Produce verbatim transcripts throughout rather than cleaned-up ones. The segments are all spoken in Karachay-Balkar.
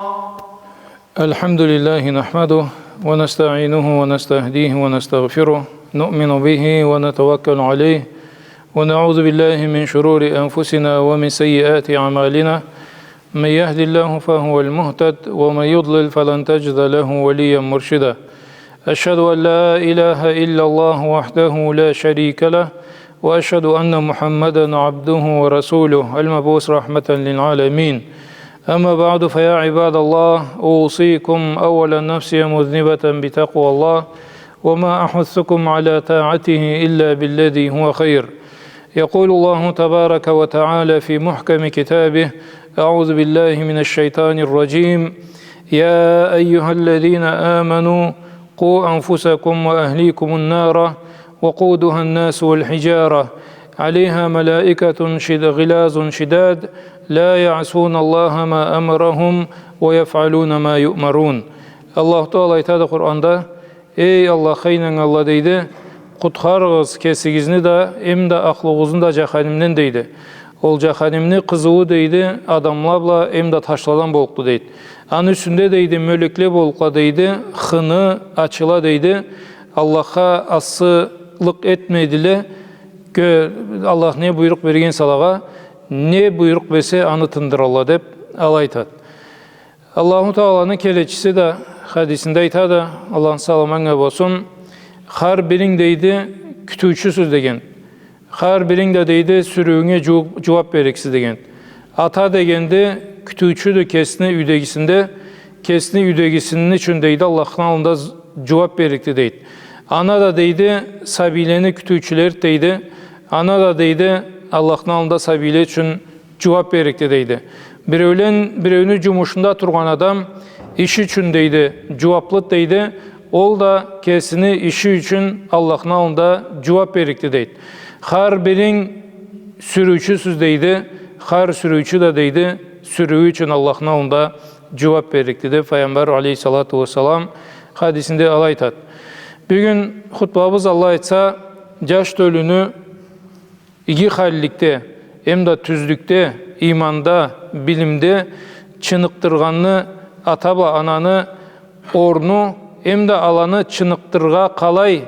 الحمد لله نحمده ونستعينه ونستهديه ونستغفره، نؤمن به ونتوكل عليه، ونعوذ بالله من شرور أنفسنا ومن سيئات أعمالنا. من يهد الله فهو المهتد، ومن يضلل فلن تجد له وليا مرشدا. أشهد أن لا إله إلا الله وحده لا شريك له، وأشهد أن محمدا عبده ورسوله المبعوث رحمة للعالمين. أما بعد، فيا عباد الله، أوصيكم أولا نفسي مذنبة بتقوى الله، وما أحثكم على طاعته إلا بالذي هو خير. يقول الله تبارك وتعالى في محكم كتابه: أعوذ بالله من الشيطان الرجيم. يا أيها الذين آمنوا قوا أنفسكم وأهليكم النار وقودها الناس والحجارة عليها ملائكة شد-، غلاظ شداد لا يعصون الله ما أمرهم ويفعلون ما يؤمرون. Аллаху Таала айтады Къуранда: «Эй Аллахха ийнаннганла, — дейди, — къутхарыгъыз кесигизни да, эмда ахлугъузну да жаханимден», — дейди. Ол жаханимни къызыуу, дейди, адамла бла эмда ташладан боллукъду, дейди. Аны юсюнде, дейди, мёлекле боллукъла, дейди, хыны ачыла, дейди. Аллахха асылыкъ этмейдиле, кё-, Аллах не буйрукъ берген эсе алагъа, не буйрукъ берсе, аны тындыралла, деп, алай айтады. Аллаху Тааланы келечиси да хадисинде айтады, Аллахны саламы анга болсун: «Хар биринг, — дейди, — кютюучюсюз», — деген. «Хар биринг да, — дейди, — сюрюуюнге жуу-, жууап берликсиз», — деген. Ата дегенде кютюучюдю кесини юйдегисинде, кесини юйдегисини ючюн, дейди, Аллахны аллында з-, жууап берликди, дейди. Ана да, дейди, сабийлени кютюучюлерди, дейди. Ана да, дейди, Аллахны аллында сабийле ючюн жууап берликди, дейди. Биреулен, биреуню жумушунда тургъан адам иши ючюн, дейди, жууаплыды, дейди. Ол да кесини иши ючюн Аллахны аллында жууап берликди, дейди. Хар биринг сюрюучюсюз, дейди. Хар сюрюучю да, дейди, сюрюую ючюн Аллахны аллында жууап берликди, деп Пайгъамбар алейхиссалату уассалам хадисинде алай айтады. Бюгюн хутбабыз, Аллах айтса, жаш тёлюню иги халиликде, эмда тюзлюкде, иманда, билимде чыныкъдыргъанны, ата бла ананы орну, эмда аланы чыныкъдырыргъа къалай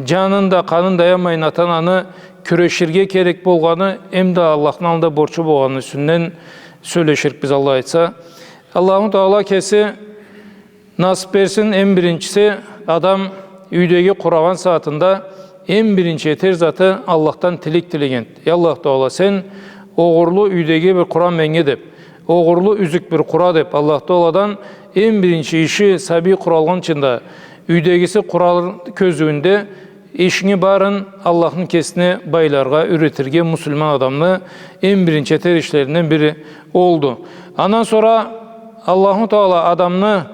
жанын да, къанын да аямайын ата-ананы кюреширге керек болгъаны, эмда Аллахны аллында борчу болгъаны юсюнден сёлеширикбиз, Аллах айтса. Аллаху Таала кеси насып берсин. Эм биринчиси, адам юйдеги къурагъан сагъатында эм биринчи этер заты Аллахдан тилек тилегенди. «Я Аллах Таала, сен огъурлу юйдеги бир къура меннге», — деп, «огъурлу юзюк бир къура», — деп, Аллах Тааладан эм биринчи иши сабий къуралгъынчында, юйдегиси къурар кёзюуюнде ишини барын Аллахны кесине байларгъа юйретирге муслиман адамны эм биринчи этер ишлеринден бири олду. Андан сора Аллаху Таала адамны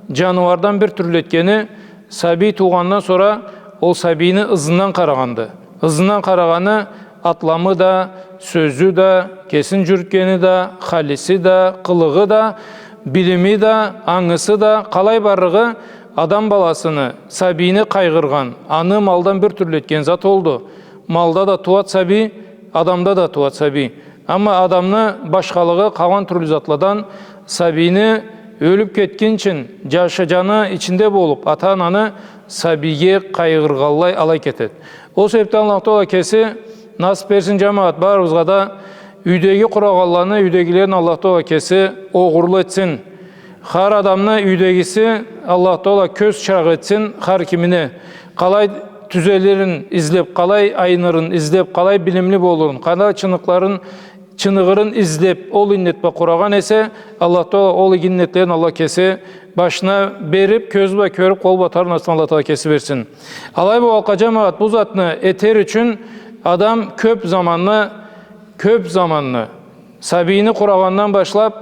жаныуардан бир тюрлю этгени, сабий туугъандан сора ол сабийни ызындан къарагъанды. Ызындан къарагъаны атламы да, сёзю да, кесин жюрютгени да, халиси да, къылыгъы да, билими да, ангысы да, къалай барлыгъы адам баласыны, сабийни къайгъыргъан, аны малдан бир тюрлю этген зат олду. Малда да тууады сабий, адамда да тууады сабий. Амма адамны башхалыгъы къалгъан тюрлю затладан сабийни ёлюп кетгинчин, жашы, жаны ичинде болуп, ата-ананы сабийге къайгъыргъанлай алай кетеди. Ол себепден Аллах Таала кеси насып берсин, жамагъат, барыбызгъа да юйдеги къурагъанланы, юйдегилерин Аллах Таала кеси огъурлу этсин. Хар адамны юйдегиси Аллах Таала кёз чырагъы этсин хар кимине. Къалай тюзелирин излеп, къалай айнырын излеп, къалай билимли болурун, къалай чыныкъларын, чыныгъырын излеп, ол иннет бла къурагъан эсе, Аллах Таала ол иги иннетлерин Аллах кеси башына берип, кёзю бла кёрюп, къол бла табар насыпны Аллах Таала кеси берсин. Алай болгъанлыкъгъа, жамагъат, бу затны этер ючюн адам кёп заманны, кёп заманны, сабийни къурагъандан башлап,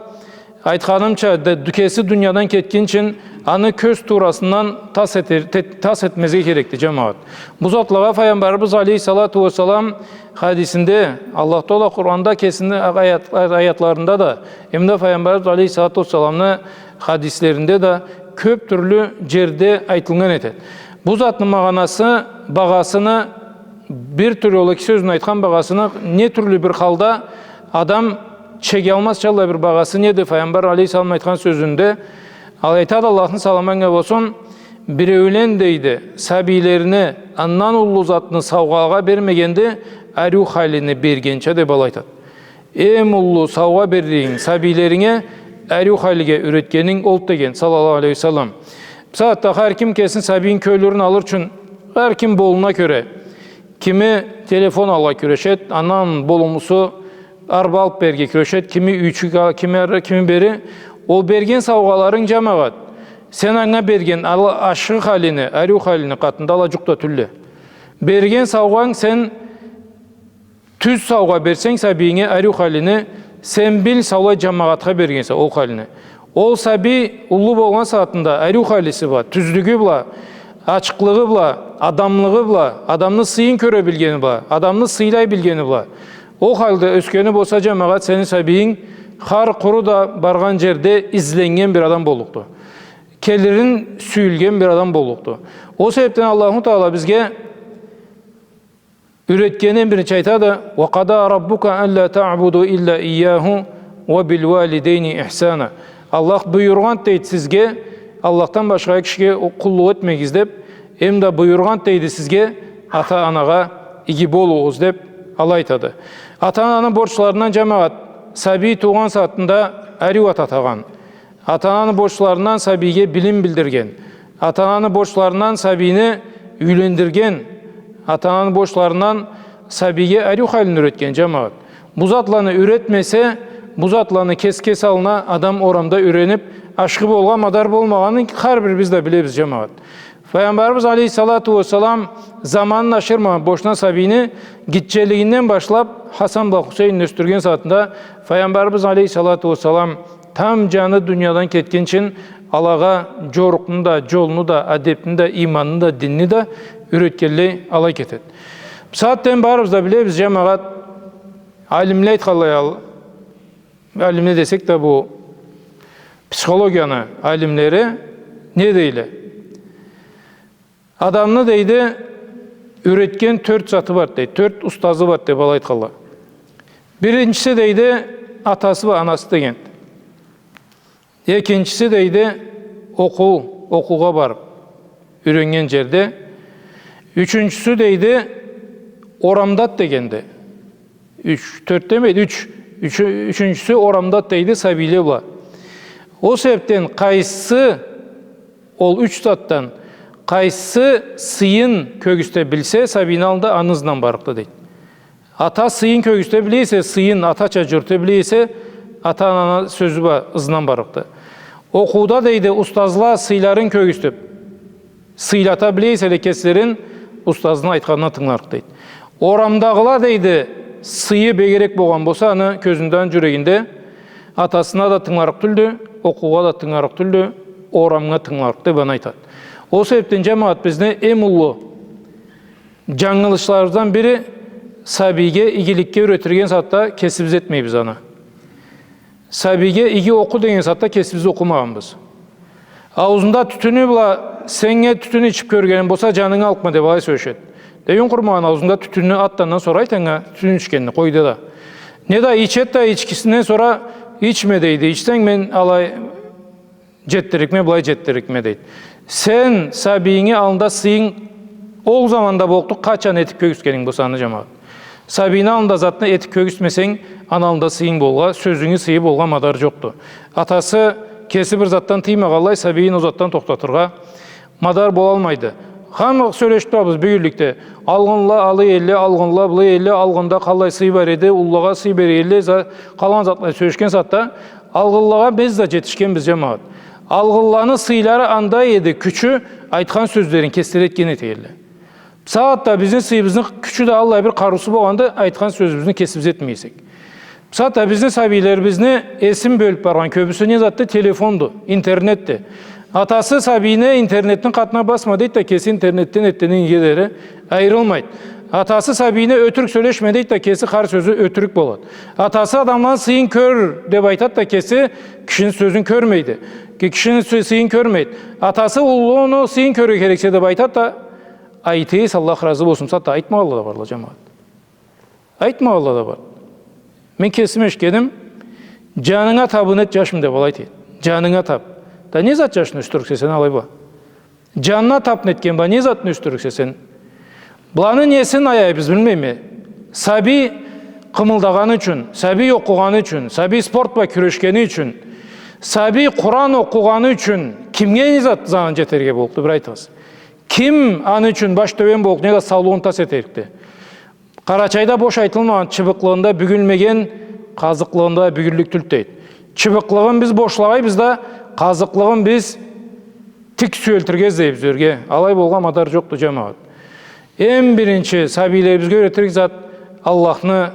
айтханымча, д-, кеси дуниядан кетгинчин, аны кёз туурасындан тас этер-, те-, тас этмезге керекди, жамагъат. Бу затлагъа Пайгъамбарыбыз алейхиссалату уассалам хадисинде, Аллах Таала Къуранда кесини аят-, аятларында да, эмда Пайгъамбарыбыз алейхиссалату уассаламны хадислеринде да кёп тюрлю жерде айтылгъан этеди. Бу затны магъанасы, багъасыны, бир тюрлю ол эки сёзню айтхан багъасыны, не тюрлю бир халда адам чегиялмазча аллай бир багъасы неди? Файгъамбар алейхиссалам айтхан сёзюнде, ал айтады, Аллахны саламы анга болсун, биреулен, дейди, сабийлерине андан уллу затны саугъагъа бермегенди, ариу халини бергенча, деп алай айтады. Эм уллу саугъа берлигинг сабийлеринге ариу халиге юретгенинг олду деген, саллаллаху алейхи ва саллам. Бусагъатда хар ким кесини сабийин кёлюрюн алыр ючюн, хар ким болумуна кёре, кими телефон алыргъа кюрешед, андан болумусу арба алып берирге кюрешед, кими юйчюк ал-, кими ары, кими бери. Ол берген саугъаларынг, жамагъат, сен анга берген ал-, ашхы халини, ариу халини къатында ала жукъ да тюлле. Берген саугъанг сен тюз саугъа берсенг сабийинге ариу халини, сен бил, саулай жамагъатха бергенсе ол халини. Ол сабий уллу болгъан сагъатында ариу халиси бла, тюзлюгю бла, ачыкълыгъы бла, адамлыгъы бла, адамны сыйын кёре билгени бла, адамны сыйлай билгени бла, ол халда ёсгени болса, жамагъат, сени сабийинг хар къуру да баргъан жерде изленнген бир адам боллукъду. Келирин сюйюлген бир адам боллукъду. Ол себепден Аллаху Таала бизге юретгени биринчи айтады: «Ва къада раббука алла таъбуду илла ийяху ва бил валидейни ихсана». Аллах буюргъанд, дейди, сизге, Аллахдан башха кишиге къуллукъ этмегиз деп, эм да буюргъанд, дейди, сизге ата-анагъа иги болугъуз деп, алай айтады. Ата-ананы борчларындан, жамагъат, сабий туугъан сагъатында ариу ат атагъан. Ата-ананы борчларындан сабийге билим билдирген. Ата-ананы борчларындан сабийни юйлендирген. Ата-ананы борчларындан сабийге ариу халин юретген, жамагъат. Бу затланы юретмесе, бу затланы кес-кес аллына адам орамда юренип, ашхы болгъа мадар болмагъанын хар бирибиз да билебиз, жамагъат. Файгъамбарыбыз алейхиссалату уассалам заманын ашырмагъан бошуна сабийни гитчелигинден башлап Хасан бла Хусейнни ёсдюрген сагъатында Файгъамбарыбыз алейхиссалату уассалам там жаны дуниядан кетгинчин алагъа жорукъну да, жолну да, адепни да, иманны да, динни да юретгенлей алай кетед. Бусагъатда барыбыз да билебиз, жамагъат, алимле айтханлай ал-, алимле десек да, бу психологияны алимлери не дейле? Адамны, дейди, юретген тёрт заты бар, дейди, тёрт устазы бар деп алай айтханла. Биринчиси, дейди, атасы бла анасы деген. Экинчиси, дейди, окъуу, окъуугъа барып юреннген жерде. Ючюнчюсю, дейди, орамдат дегенди. Юч, тёрт демейди, юч. Ючю-, ючюнчюсю орамдат дейди, сабийле бла. Ол себепден къайсы, ол юч затдан къайсы сыйын кёргюзте билсе, сабийни аллында аны ызындан барыкъды, дейди. Ата сыйын кёргюзте биле эсе, сыйын атача жюрюте биле эсе, ата-ананы сёзю бла ызындан барыкъды. Окъууда, дейди, устазла сыйларын кёргюзтюп, сыйлата биле эселе кеслерин, устазны айтханына тынгыларыкъ, дейди. Орамдагъыла, дейди, сыйы бегирек болгъан болса, аны кёзюнде, аны жюрегинде, атасына да тынгыларыкъ тюлдю, окъуугъа да тынгыларыкъ тюлдю, орамгъа тынгыларыкъ деп аны айтады. Ол себепден, жамагъат, бизни эм уллу жангылышларыбыздан бири, сабийге игиликге юретирген сагъатда кесибиз этмейбиз аны. Сабийге иги окъу деген сагъатда кесибиз окъумагъанбыз. Аузунда тютюню бла, сеннге тютюн ичип кёргеним болса, жанынгы аллыкъма деп алай сёлешед. Дейин къурмагъан, аузунда тютюнню ат да, андан сора айт анга тютюн ичгенни, къой да. Неда ичед да, ичгисинден сора, ичме, дейди, ичсенг мен алай жетдирликме, былай жетдирликме, дейди. Сен сабийинги аллында сыйынг ол заманда боллукъду, къачан этип кёргюзтгенинг болса аны, жамагъат. Сабийни аллында затны этип кёргюзтмесенг, аны аллында сыйынг болгъа, сёзюнгю сыйы болгъа мадар жокъду. Атасы кеси бир затдан тыймагъанлай, сабийин ол затдан тохтатыргъа мадар болалмайды. Хаман сёлешип турабыз бюгюнлюкде. Алгъынла алай элле, алгъынла былай элле, алгъында къаллай сый бар эди, уллулагъа сый бере элле, за-, къалгъан затла сёлешген сагъатда алгъынлагъа биз да жетишгенбиз, жамагъат. Алгъынланы сыйлары анда эди, кючю, айтхан сёзлерин кеслери этген эте элле. Бусагъатда бизни сыйыбызны кючю да аллай бир къарыусуз болгъанды, айтхан сёзюбюзню кесибиз этмей эсек. Бусагъатда бизни сабийлерибизни эсин бёлюп баргъан кёбюсю не затды? Телефонду, интернетди. Атасы сабийине интернетни къатына басма дейди да, кеси интернетден эртденден ингирге дери айырылмайды. Атасы сабийине ётюрюк сёлешме дейди да, кеси хар сёзю ётюрюк болады. Атасы адамланы сыйын кёр деп айтады да, кеси кишини сёзюн кёрмейди. Ки-, кишини сы-, сыйын кёрмейди. Атасы уллуну сыйын кёрюрге керексе деп айтады да, айта эсе, Аллах ыразы болсун, бусагъатда айтмагъанла да барла, жамагъат. Айтмагъанла да бар. Мен кесим эшитгеним, Джанынга табын эт, джашым, деб алай дейди. Джанынга таб. Да не зат джашны ёсдюрюрсе сен алай бла? Джанына таб нетген бла, не затны ёсдюрюрсе сен? Быланы несин аяйбыз, билмейме. Сабий къымылдагъаны ючюн, сабий окъугъаны ючюн, сабий спорт бла кюрешгени ючюн, сабий Къуран окъугъаны ючюн кимге не зат зыяны джетерге боллукъду, бир айтыгъыз. Ким аны ючюн баш тёбен боллукъду, неда саулугъун тас этерикди? Къарачайда бош айтылмагъан, чыбыкълыгъында бюгюлмеген, къазыкълыгъында бюгюллюк тюлдю, дейди. Чыбыкълыгъын биз бошлагъайбыз да, къазыкълыгъын биз тик сюелтирге излейбиз ёрге. Алай болгъа мадар джокъду, джамагъат. Эм биринчи сабийлерибизге юретирик зат Аллахны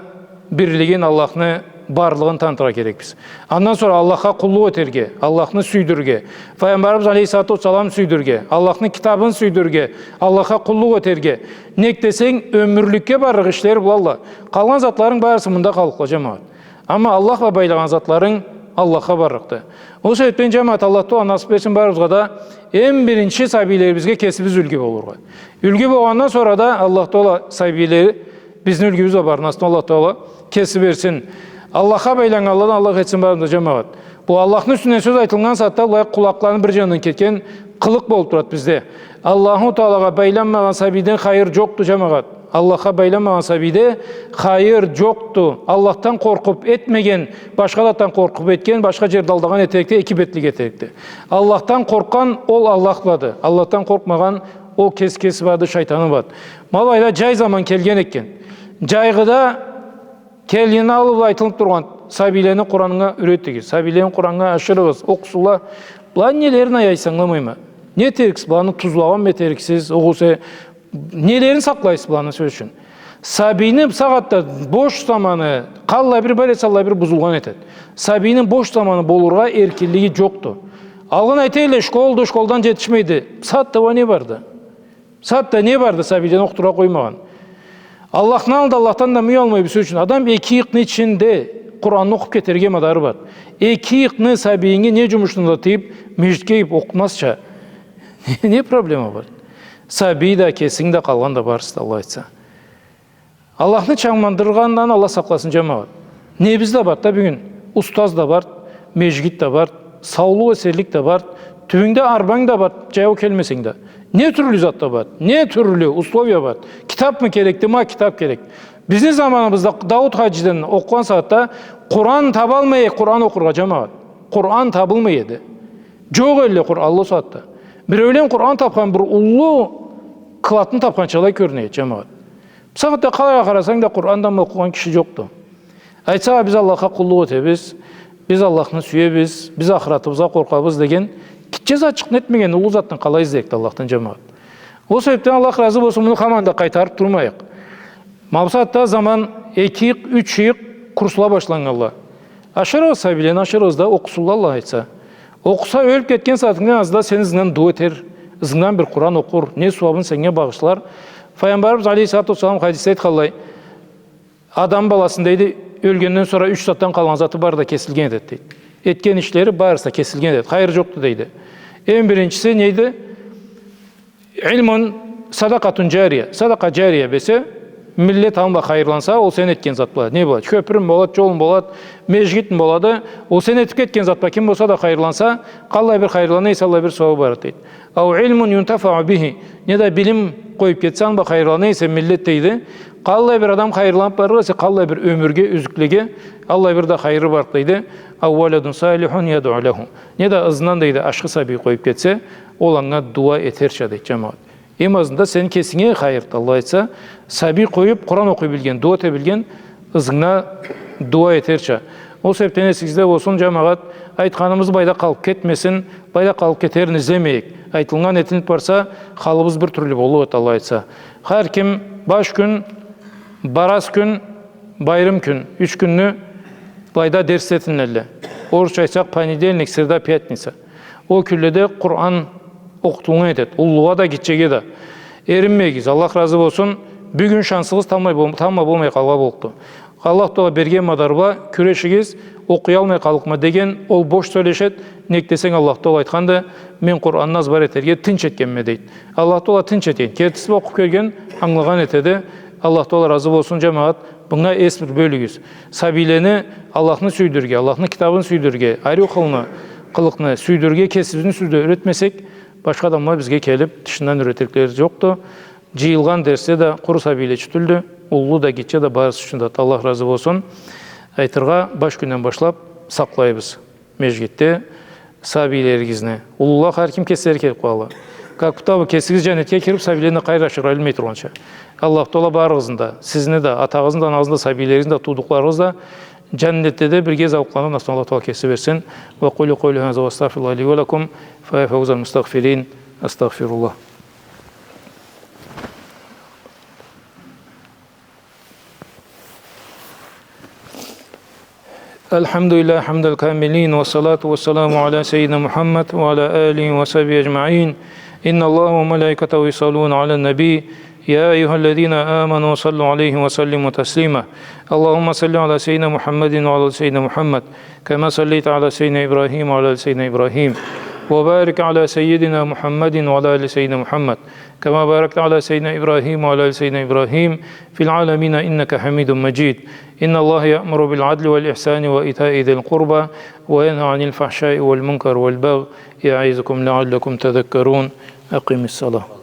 бирлигин, Аллахны барлыгъын танытыргъа керекбиз. Андан сора Аллахха къуллукъ этерге, Аллахны сюйдюрюрге, Файгъамбарыбыз алейхиссалату уассаламны сюйдюрюрге, Аллахны китабын сюйдюрюрге, Аллахха къуллукъ этерге. Нек десенг, ёмюрлюкге барлыкъ ишле былалла. Къалгъан затларынг барысы мында къаллыкъла, джамагъат. Амма Аллах бла байлагъан затларынг Аллахха барлыкъды. Ол себебден, джамагъат, Аллах Тагъала насыб этсин барыбызгъа да эм биринчи сабийлерибизге кесибиз юлгю болургъа. Юлгю болгъандан сора да Аллах Тагъала сабийлери бизни юлгюбюз бла бармасын, Аллах Тагъала кеси берсин. Аллахха байланнганладан Аллах этсин барыбызны да, джамагъат. Бу Аллахны юсюнден сёз айтылгъан сагъатда былай къулакъланы бир джанындан кетген къылыкъ болуб турады бизде. Аллаху Тагъалагъа байланмагъан сабийден хайыр джокъду, джамагъат. Аллахха байланмагъан сабийде хайыр джокъду. Аллахдан къоркъуб этмеген, башха затдан къоркъуб этген, башха джерде алдагъан этерикди, эки бетлик этерикди. Аллахдан къоркъгъан ол Аллах блады. Аллахдан къоркъмагъан ол кес-, кеси барды, шайтаны барды. Ма былайда джай заман келген экен. Джайгъыда келгенни аллы бла айтылыб тургъан: сабийлени Къураннга юретигиз, сабийлени Къураннга ашырыгъыз, окъусунла. Быланы нелерин аяйса, ангыламайма. Не этериксиз, быланы тузлагъанмы этериксиз, огъесе нелерин сакълайсыз быланы, сёз ючюн? Сабийни бусагъатда бош заманы къаллай бир бар эсе, аллай бир бузулгъан этеди. Сабийни бош заманы болургъа эркинлиги джокъду. Алгъын айта эдиле, школду, школдан джетишмейди. Бусагъатда уа не барды? Бусагъатда не барды сабийлени окъутургъа къоймагъан? Аллахны аллында Аллахдан да мюйюз алмай, бир сёз ючюн. Адам эки ыйыкъны ичинде Къуранны окъуб кетерге мадары бар. Эки ыйыкъны сабийинги не джумушну да тыйыб, межгитге ийиб окъутмазча, не проблема бар? Сабий да, кесинг да, къалгъан да барысы да, Аллах айтса. Аллахны чамандыргъандан Аллах сакъласын, джамагъат. Небиз да барды да бюгюн. Устаз да барды, межгит да барды, саулукъ, эсенлик да барды, тюбюнгде арбанг да барды, джаяу келмесенг да. Не тюрлю зат да барды, не тюрлю условия барды. Китабмы керекди, ма китаб керек. Бизни заманыбызда Дауд хаджиден окъугъан сагъатда Къуран табалмай эдик Къуран окъургъа, джамагъат. Къуран табылмай эди. Джокъ эдиле Къуранла ол сагъатда. Биреулен Къуран табхан бир уллу кладны табханчалай кёрюне эди, джамагъат. Бусагъатда къалайгъа къарасанг да, Къурандан окъугъан киши джокъду. Айтсагъа, биз Аллахха къуллукъ этебиз, биз Аллахны сюебиз, биз ахыратыбызгъа къоркъабыз деген, гитче затчыкъны этмеген уллу затны къалай излерикди Аллахдан, джамагъат? Ол себебден Аллах разы болсун, муну хаманда къайтарыб турмайыкъ. Ма бусагъатда заман, эки ыйыкъ, юч ыйыкъ курсла башланнганла. Ашырыгъыз сабийлени, ашырыгъыз да, окъусунла, Аллах айтса. Окъуса, ёлюб кетген сагъатынгдан азы да сени ызынгдан дуа этер, ызынгдан бир Къуран окъур, не сууабын сеннге багъышлар. Файгъамбарыбыз алейхиссалату уассалам хадисде айтханлай, адам баласыны, дейди, ёлгенден сора юч затдан къалгъан заты бары да кесилген этеди, дейди. Этген ишлери барысы да кесилген этеди. Хайыр джокъду, дейди. Эм биринчиси нейди? Илмун, садакъатун джария. Садакъа джария бесе, миллет аны бла хайырланса, ол сен этген зат бла. Не болады? Кёпюрюнг болады, джолунг болады, межгитинг болады. Ол сен этиб кетген зат бла ким болса да хайырланса, къаллай бир хайырлана эсе, аллай бир сууабы барды, дейди. Ау илмун юнтафау бихи. Неда билим къоюб кетсе, аны бла хайырлана эсе миллет, дейди. Къаллай бир адам хайырланыб барыр эсе, къаллай бир ёмюрге, юзюклеге, аллай бир да хайыры барды, дейди. Ау валадун салихун ядъу лаху. Неда ызындан, дейди, ашхы сабий къоюб кетсе, ол анга дуа этерча, дейди, джамагъат. Эм азында сен кесинге хайырды, Аллах айтса, сабий къоюб, Къуран окъуй билген, дуа эте билген, ызынгда дуа этерча. Ол себебден эсигизде болсун, джамагъат, айтханыбыз былайда къалыб кетмесин, былайда къалыб кетерин излемейик. Айтылгъан этилиб барса, халыбыз бир тюрлю боллукъ эди, Аллах айтса. Хар ким баш кюн, барас кюн, байрым кюн, юч кюнню былайда дерс этилинелле. Орусча айтсакъ, понедельник, среда, пятница. Ол кюнледе Къуран окъутулгъан этеди. Уллугъа да, гитчеге да. Эринмегиз, Аллах разы болсун. Бюгюн шансыгъыз тамбла бол-, тамбла болмай къалгъан боллукъду. Аллах Тагъала берген мадар бла кюрешигиз, окъуялмай къаллыкъма деген, ол бош сёлешеди. Нек десенг, Аллах Тагъала айтханды, мен Къуранны азбар этерге тынч этгенме, дейди. Аллах Тагъала тынч этген. Кертиси бла окъуб кёрген, ангылагъан этеди. Аллах Тагъала разы болсун, джамагъат. Мынга эс бир бёлюгюз. Сабийлени Аллахны сюйдюрюрге, Аллахны китабын сюйдюрюрге, ариу къылыкъны, къылыкъны сюйдюрюрге кесибизни юсюбюзде юретмесек, башха адамла бизге келиб, тышындан юретирликлери джокъду. Джыйылгъан дерсде да къуру сабийле ючюн тюлдю, уллу да, гитче да, барысы ючюн да. Аллах разы болсун. Айтыргъа, баш кюнден башлаб сакълайбыз. Межгитде сабийлеригизни. Уллула хар ким кеслери келиб къалалла. Как будто бу кесигиз джаннетге кириб, сабийлени къайры ашырыргъа билмей тургъанча. Аллаху Тагъала барыгъызны да, сизни да, атагъызны да, анагъызны да, сабийлеригизни да, туудукъларыгъызны да джаннетде да бирге зауукъланыргъа насыб Аллаху Тагъала кеси берсин. وأقول قولي هذا وأستغفر الله لي ولكم، فيا فوز المستغفرين. أستغفر الله. الحمد لله حمد الكاملين، والصلاة والسلام على سيدنا محمد وعلى آله وصحبه أجمعين. إن الله وملائكته يصلون على النبي، يا أيها الذين آمنوا صلوا عليه وسلموا تسليما. اللهم صل على سيدنا محمد وعلى آل سيدنا محمد، كما صليت على سيدنا إبراهيم وعلى آل سيدنا إبراهيم، وبارك على سيدنا محمد وعلى آل سيدنا محمد، كما باركت على سيدنا إبراهيم وعلى آل سيدنا إبراهيم في العالمين إنك حميد مجيد. إن الله يأمر بالعدل والإحسان وإيتاء ذي القربى وينهى عن الفحشاء والمنكر والبغي يعظكم لعلكم تذكرون. أقم الصلاة.